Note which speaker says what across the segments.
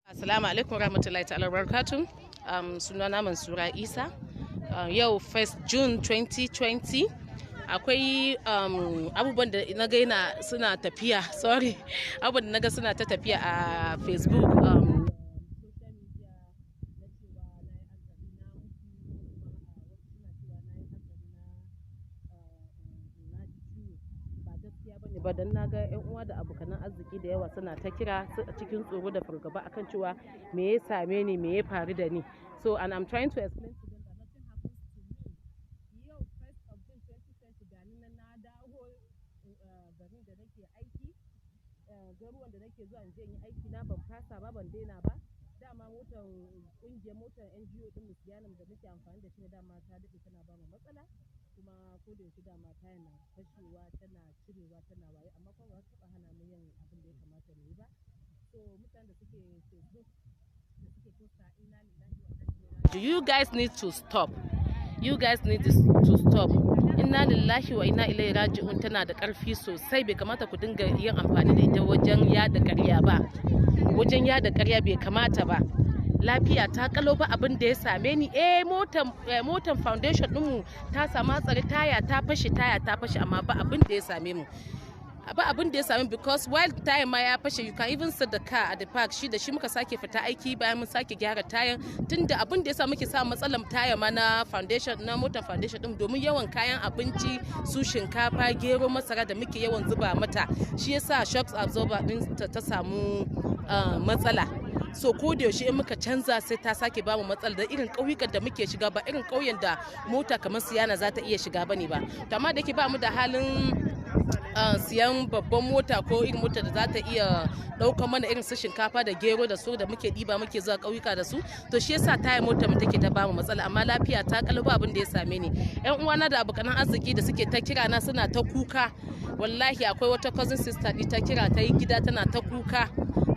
Speaker 1: Assalamu alaikum rahmatullahi ta'ala barakatuh. Sunana Mansura Isa. Yau 1st June 2020, akwai abubuwan da na ga yana suna tafiya, sorry, abubuwan da na ga suna ta tafiya a Facebook, social media, na cewa na yi hatsari na mutu, ko kuma wasu suna cewa na yi hatsari na ji ciwo. Ba gaskiya bane ba, dan na ga 'yan uwa da abokanan arziki da yawa suna ta kira cikin tsoro da fargaba akan cewa me ya same ni, me ya faru da ni. So, and I'm trying to explain to them that nothing happens to me. Yau 1st of June 2020, gani nan na dawo garin da nake aiki, garuwan da nake zuwa in je in yi aiki na. Ban fasa ba, ban daina ba. Dama motar kungiyar, motar NGO din Musliyanam da muke amfani da shi ne, dama ta daɗe tana ba mu matsala, kuma ko da yaushe dama tana fashewa, tana cirewa, tana waye, amma kuma ba su taɓa hana mu yin abin da ya kamata mu yi ba. So mutanen da suke Facebook da suke posta inna lillahi wa inna ilaihi raji'un, you guys need to stop. You guys need to stop. Inna lillahi wa inna ilaihi raji'un tana da ƙarfi sosai. Bai kamata ku dinga yin amfani da ita wajen yada ƙarya ba. Wajen yada ƙarya bai kamata ba. Lafiya ta kalau, ba abin da ya same ni. Eh, motan foundation ɗinmu ta samu hatsari, taya ta fashe, taya ta fashe, amma ba abin da ya same mu, ba abin da ya same, because while tayan ma ya fashe, you can even sit the car at the park. Shi da shi muka sake fita aiki bayan mun sake gyara tayan, tunda abin da ya sa muke samun matsalar taya ma na foundation, na motar foundation din, domin yawan kayan abinci, su shinkafa, gero, masara da muke yawan zuba mata, shi yasa shock absorber din ta samu matsala. So ko da yaushe in muka canza, sai ta sake bamu matsala. Da irin ƙauyukan da muke shiga, ba irin ƙauyen da mota kamar Sienna za ta iya shiga bane ba. To amma da ke ba mu da halin siyan babban mota ko irin mota da za ta iya ɗaukar mana irin su shinkafa da gero da su da muke ɗiba muke zuwa ƙauyuka da su, to shi yasa tayar motar mu take ta bamu matsala. Amma lafiya ta kalau, ba abin da ya same ni. Yan uwana da abokan arziki da suke ta kira na suna ta kuka, wallahi akwai wata cousin sister ɗi ta kira ta yi gida tana ta kuka,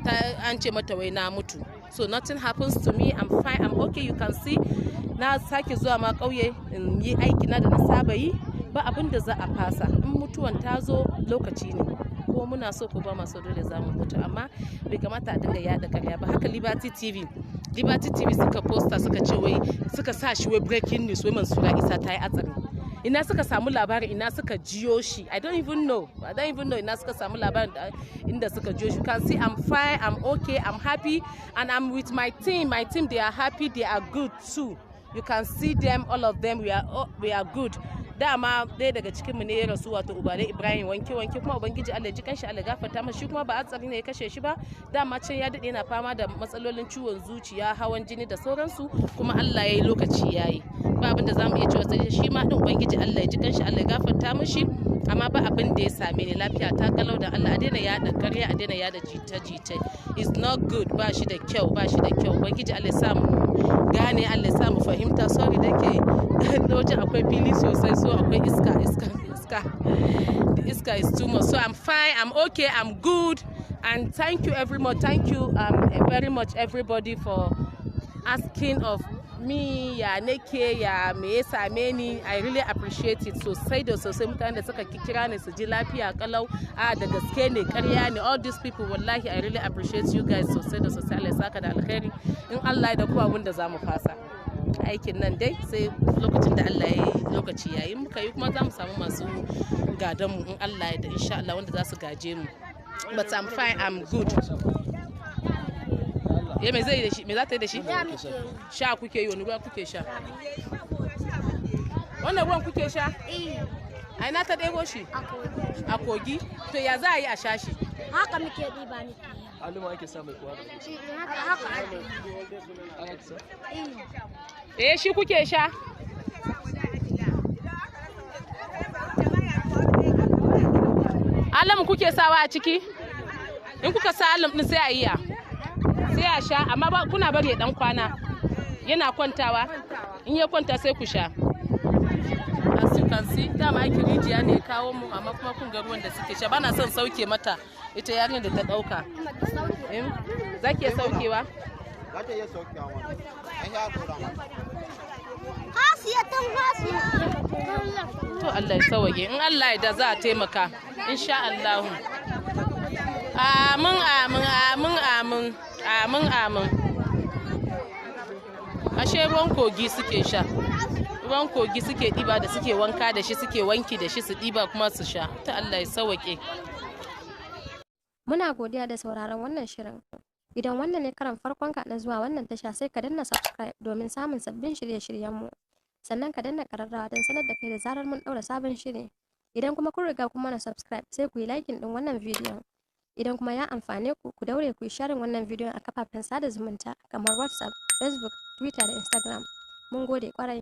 Speaker 1: ta an ce mata wai na mutu. So nothing happens to me. I'm fine, I'm okay. You can see, na sake zuwa ma ƙauye in yi aiki na da na saba yi. Ba abin da za a fasa. In mutuwan ta zo, lokaci ne, ko muna so ko ba so, dole za mu mutu. Amma bai kamata a dinga yada karya ba haka. Liberty TV, Liberty TV suka posta, suka ce wai, suka sa shi wai breaking news, wai Mansura Isa ta yi hatsari. Ina suka samu labarin? Ina suka jiyo shi? I don't even know. I don't even know ina suka samu labarin da inda suka jiyo shi. You can see, I'm fine, I'm okay, I'm happy, and I'm with my team. My team, they are happy, they are good too. You can see them, all of them. We are good. Dama ɗaya daga cikin mu ne ya rasu, wato Ubale Ibrahim Wanke Wanke, kuma Ubangiji Allah ji kanshi, Allah gafarta masa. Shi kuma ba hatsari ne ya kashe shi ba. Dama can ya daɗe yana fama da matsalolin ciwon zuciya, hawan jini da sauransu, kuma Allah ya yi lokaci ya yi. Ba abin da zamu iya cewa sai shi ma din Ubangiji Allah ya ji kanshi, Allah ya gafarta mishi. Amma ba abin da ya same ni, lafiya ta kalau. Da Allah a daina yada ƙarya, a daina yada jita jita. It's not good. Ba shi da kyau, ba shi da kyau. Ubangiji Allah ya sa mu gane, Allah ya sa mu fahimta. Sorry, da ke wajen akwai fili sosai, so akwai iska, iska, iska. The iska is too much. So I'm fine, I'm okay, I'm good, and thank you every much. Thank you very much, everybody, for asking of me, ya nake, ya me ya same ni. I really appreciate it sosai da sosai. Mutanen da suka kira ni su ji lafiya kalau, a da gaske ne, karya ne, all these people, wallahi I really appreciate you guys sosai da sosai. Allah ya saka da alkhairi. In Allah ya da kuma abin da zamu fasa aikin nan dai sai lokacin da Allah ya yi lokaci yayi muka yi, kuma za mu samu masu gadon mu in Allah ya da, insha Allah, wanda za su gaje mu. But I'm fine, I'm good. Ya me zai yi da shi? Me za ta yi da shi? Sha kuke yi? Wani ruwa kuke sha? Wannan ruwan kuke sha? A ina ta ɗebo shi? A kogi. To ya za a yi a sha shi?
Speaker 2: Haka muke ɗiba muke yi.
Speaker 3: Alima ake sa mai kuwa da
Speaker 2: Haka haka ake.
Speaker 3: Aka sa.
Speaker 1: Eh, shi kuke sha? Alam kuke sawa a ciki? In kuka sa alam din sai a iya, sai a sha, amma ba kuna bari ya dan kwana yana kwantawa. In ya kwanta sai ku sha. As you can see, dama aikin rijiya ne ya kawo mu, amma kuma kun ga ruwan da suke sha. Bana son sauke mata ita yarinyar da ta dauka. Za ki iya saukewa?
Speaker 4: Za ta iya saukewa mana. An sha tsora mata.
Speaker 2: Hasiya tun hasiya.
Speaker 1: To Allah ya sauke. In Allah ya da, za a taimaka insha Allah. Amin, amin, amin, amin, amin, amin. Ashe ruwan kogi suke sha. Ruwan kogi suke ɗiba da suke wanka da shi, suke wanki da shi, su ɗiba kuma su sha. Ta Allah ya sauwaƙe.
Speaker 5: Muna godiya da sauraron wannan shirin. Idan wannan ne karon farkonka na zuwa wannan tasha, sai ka danna subscribe domin samun sabbin shirye-shiryenmu. Sannan ka danna ƙararrawa don sanar da kai da zarar mun ɗaura sabon shiri. Idan kuma kun riga kun mana subscribe, sai ku yi liking ɗin wannan bidiyon. Idan kuma ya amfane ku, ku daure ku yi sharing wannan bidiyon a kafafen sada zumunta kamar WhatsApp, Facebook, Twitter da Instagram. Mun gode ƙwarai.